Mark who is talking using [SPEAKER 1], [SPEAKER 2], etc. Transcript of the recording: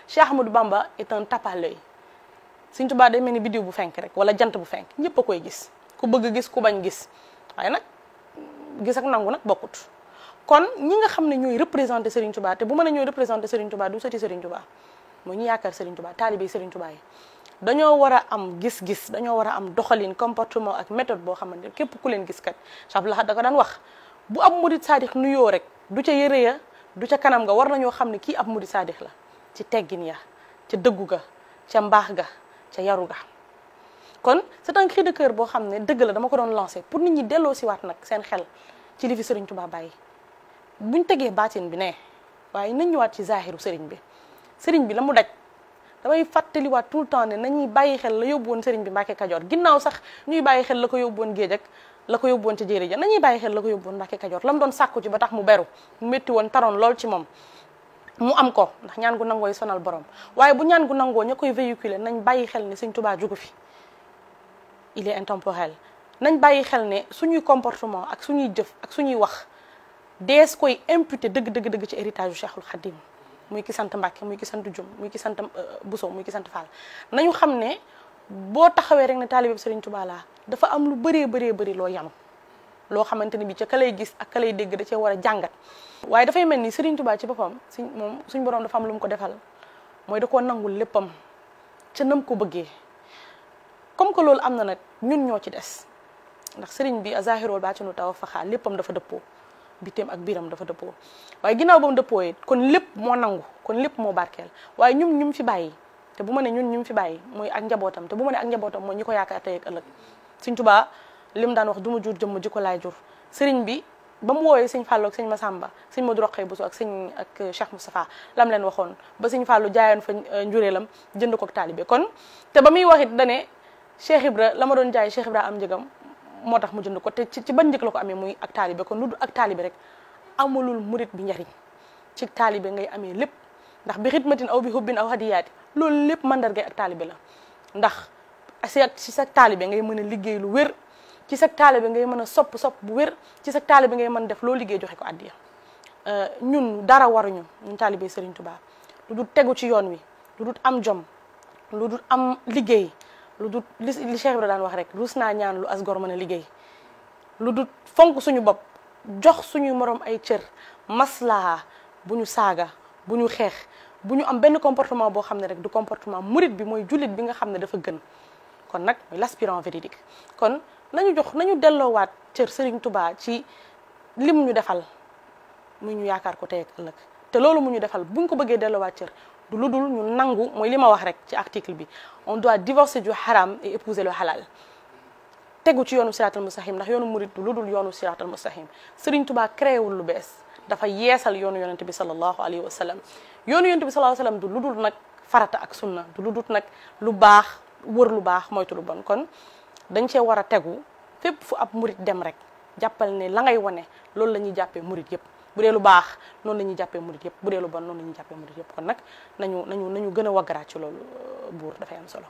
[SPEAKER 1] Cheikh Ahmadou Bamba est un tape à l'œil. Sëriñ Tuubaa day mel ni biddiw bu fenk rek wala jant bu fenk ñëpp a koy gis ku bëgg gis ku bañ gis waaye nag gis ak nangu nag bokkut. kon ñi nga xam ne ñooy représenté Serigne Touba te bu mën a ñooy représenté Serigne Touba du sëti Serigne Touba mooy ñu yaakaar Serigne Touba taalibe Serigne Touba yi dañoo war a am gis-gis dañoo war a am doxalin comportement ak méthode boo xamante ne képp ku leen gis kat Cheikh Lahad da ko daan wax bu ab murid saadix nuyoo rek du ca yëre ya du ca kanam nga war nañoo xam ne kii ab murid saadix la ci teggin ya ca dëggu ga ca mbaax ga ca yaru ga. kon c'est un cri de cœur boo xam ne dëgg la dama ko doon lancé pour nit ñi delloo si waat nag seen xel ci li fi Serigne Touba bàyyi buñ tegee baatin bi ne waaye nañ ñëwaat ci zahiru Serigne bi la mu daj. damay fàttaliwaat tout le temps ne nañuy bàyyi xel la yóbbu woon Serigne bi Mbacke Kajoor ginnaaw sax ñuy bàyyi xel la ko yóbbu woon géej ak la ko yóbbu woon ca jéeri ja nañuy bàyyi xel la ko yóbbu woon Mbacke Kajoor la mu doon sàkku ci ba tax mu beru mu métti woon taroon lool ci moom mu am ko ndax ñaan gu nangooy sonal borom waaye bu ñaan gu nangoo ña koy véhiculer nañ bàyyi xel ne Serigne Touba jugu fi il est intemporel nañ bàyyi xel ne suñuy comportement ak suñuy jëf ak suñuy wax dees koy imputer dëgg ci héritage yu Cheikhul Khadim muy ki sant Mbàkke muy ki sant Jum muy ki sant Bousso muy ki sant Fall nañu xam ne boo taxawee rek ne taalibe Serigne Touba laa dafa am lu bëree loo yanu loo xamante ni bi ca ka lay gis ak ka lay dégg da cee war a jàngat waaye dafay mel ni Serigne Touba ci boppam suñ borom dafa am lu mu ko defal mooy da koo nangul léppam ca nam ko bëggee comme que loolu am na nag ñun ñoo ci des ndax Serigne bi a zahirul baatinu taw faxaa léppam dafa dëppoo biteem ak biiram dafa dëppoo waaye ginnaaw ba mu dëppoo it kon lépp moo nangu kon lépp moo barkeel waaye ñum fi bàyyi te bu ma ne ñum fi bàyyi mooy ak njabootam te bu ma ne ak njabootam mooy ñi ko yaakaar tey ak ëllëg Sëriñ Tuubaa lim daan wax du ma jur jëmm ji ko laay jur sëriñ bi ba mu wooyee sëñ Fallou ak sëñ Massamba sëñ Modou Rokhaya Bousso ak Cheikh Moustapha lam leen waxoon ba sëñ Fallou jaayoon fa njureelam jënd ko ak taalibe kon te ba muy wax it dane Cheikh Ibra la ma doon jaay Cheikh Ibra am njëgam moo tax mu jënd ko te ci ban njëg la ko amee muy ak taalibe kon lu dul ak taalibe rek amulul murit bi njariñ ci taalibe ngay amee lépp ndax bi xidmatin aw bi hubbin aw hadiyaati loolu lépp mandargay ak taalibe la ndax ci sa taalibe ngay mën a liggéey lu wér ci sa taalibe ngay mën a sopp bu wér ci sa taalibe ngay mën def loo liggéey joxe ko addiya ñun dara waruñu ñun taalibe Serigne Touba lu dul tegu ci yoon wi lu dul am jom lu dul am liggéey lu dul li Cheikh Ibrahima daan wax rek ruus naa ñaan lu asgor mën a liggéey lu dul fonk suñu bopp jox suñuy morom ay cër maslaha bu ñu saaga bu ñu xeex bu ñu am benn comportement boo xam ne rek du comportement murit bi mooy jullit bi nga xam ne dafa gën kon nag mooy l'aspirant véridique kon nañu delloowaat cër Serigne Touba ci lim ñu defal muy ñu yaakaar ko tey ak ëllëg te loolu mu ñu defal buñ ko bëggee delloowaat cër du lu dul ñu nangu mooy li ma wax rek ci article bi on doit divorcer du haram et épouser le halal tegu ci yoonu siratal mustaqim ndax yoonu murid du lu dul yoonu siratal mustaqim Serigne Touba créé wul lu bees dafa yeesal yoonu yonente bi sallallahu alayhi wa sallam yoonu yonente bi sallallahu alayhi wa sallam du lu dul nag farata ak sunna du lu dul nag lu baax wër lu baax moytu lu bon kon dañ cee war a tegu fépp fu ab murid dem rek jàppal ne la ngay wane loolu la ñuy jàppee murid yëpp bu dee lu baax noonu la ñuy jàppee murid yëpp bu dee lu bon noonu la ñuy jàppee murid yëpp kon nag nañu gën a waggaraat ci loolu buur dafay am solo